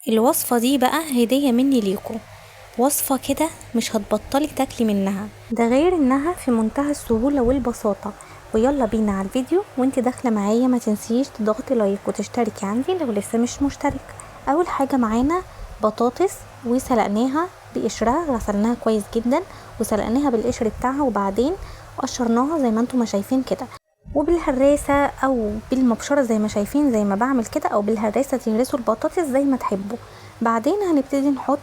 الوصفة دي بقى هدية مني ليكم، وصفة كده مش هتبطلي تاكلي منها، ده غير انها في منتهى السهولة والبساطة. ويلا بينا على الفيديو، وانت داخلة معايا ما تنسيش تضغطي like وتشتركي عندي لو لسه مش مشترك. اول حاجة معانا بطاطس وسلقناها بقشرها، غسلناها كويس جدا وسلقناها بالقشر بتاعها، وبعدين قشرناها زي ما انتم ما شايفين كده، وبالهراسة او بالمبشرة زي ما شايفين زي ما بعمل كده، او بالهراسة تهرسوا البطاطس زي ما تحبوا. بعدين هنبتدي نحط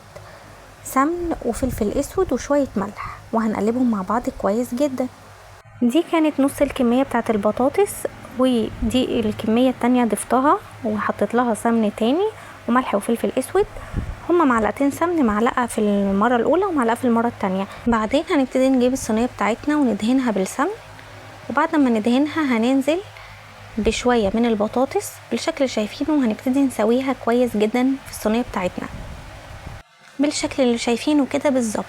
سمن وفلفل اسود وشوية ملح، وهنقلبهم مع بعض كويس جدا. دي كانت نص الكمية بتاعت البطاطس، ودي الكمية التانية ضفتها وحطيت لها سمن تاني وملح وفلفل اسود، هما معلقتين سمن، معلقة في المرة الاولى ومعلقة في المرة التانية. بعدين هنبتدي نجيب الصينية بتاعتنا وندهنها بالسمن، وبعد ما ندهنها هننزل بشوية من البطاطس بالشكل اللي شايفينه، وهنبتدي نسويها كويس جدا في الصينية بتاعتنا بالشكل اللي شايفينه كده بالظبط.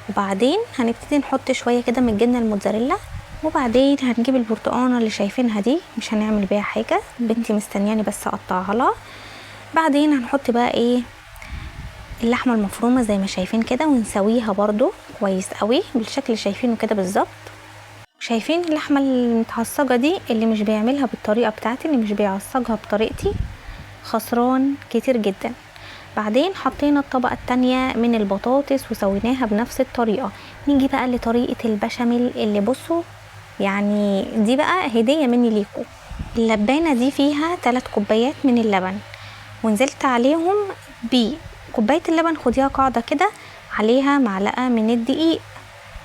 وبعدين هنبتدي نحط شوية كده من الجبنة الموتزاريلا، وبعدين هنجيب البرتقانة اللي شايفينها دي، مش هنعمل بيها حاجة، بنتي مستنياني بس اقطعها لها. بعدين هنحط بقى ايه اللحمة المفرومة زي ما شايفين كده، ونسويها برضو كويس قوي بالشكل اللي شايفينه كده بالظبط. شايفين اللحمة المتعصجة دي، اللي مش بيعملها بالطريقة بتاعتي، اللي مش بيعصجها بطريقتي خسران كتير جدا. بعدين حطينا الطبقة التانية من البطاطس وسويناها بنفس الطريقة. نيجي بقى لطريقة البشاميل اللي بصوا دي بقى هدية مني ليكم. اللبانة دي فيها 3 كوبايات من اللبن، ونزلت عليهم بكوباية اللبن، خديها قاعدة كده، عليها معلقة من الدقيق،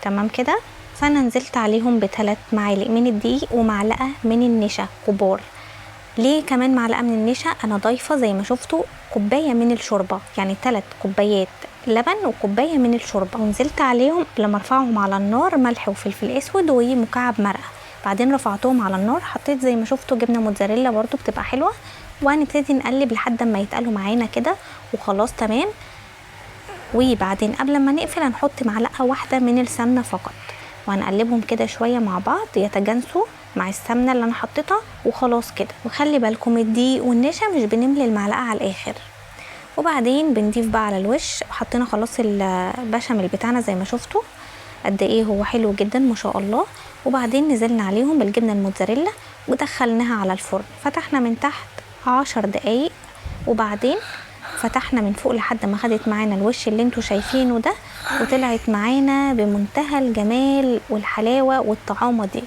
تمام كده. فأنا نزلت عليهم بثلاث معالق من الدقيق ومعلقة من النشا كبار. ليه كمان معلقة من النشا؟ أنا ضايفة زي ما شفتوا كوباية من الشوربة، يعني 3 كوبايات لبن وكوباية من الشوربة. ونزلت عليهم لما ارفعهم على النار ملح وفلفل اسود ومكعب مرقة. بعدين رفعتهم على النار، حطيت زي ما شفتوا جبنة موتزاريلا برضو بتبقى حلوة، وهنبتدي نقلب لحد ما يتقلوا معانا كده وخلاص تمام. وبعدين قبل ما نقفل هنحط معلقة واحدة من السمنة فقط، وهنقلبهم كده شوية مع بعض يتجانسوا مع السمنة اللي انا حطيتها وخلاص كده. وخلي بالكم الدقيق والنشا مش بنملي المعلقة على الاخر. وبعدين بنضيف بقى على الوش، حطينا خلاص البشاميل بتاعنا زي ما شفتوا قد ايه هو حلو جدا ما شاء الله. وبعدين نزلنا عليهم بالجبنة الموتزاريلا ودخلناها على الفرن، فتحنا من تحت 10 دقايق، وبعدين فتحنا من فوق لحد ما خدت معانا الوش اللي انتوا شايفينه ده، وطلعت معانا بمنتهى الجمال والحلاوة والطعامة دي.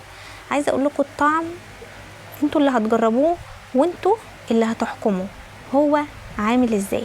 عايزة اقول لكم الطعم انتوا اللي هتجربوه وانتوا اللي هتحكموا هو عامل ازاي.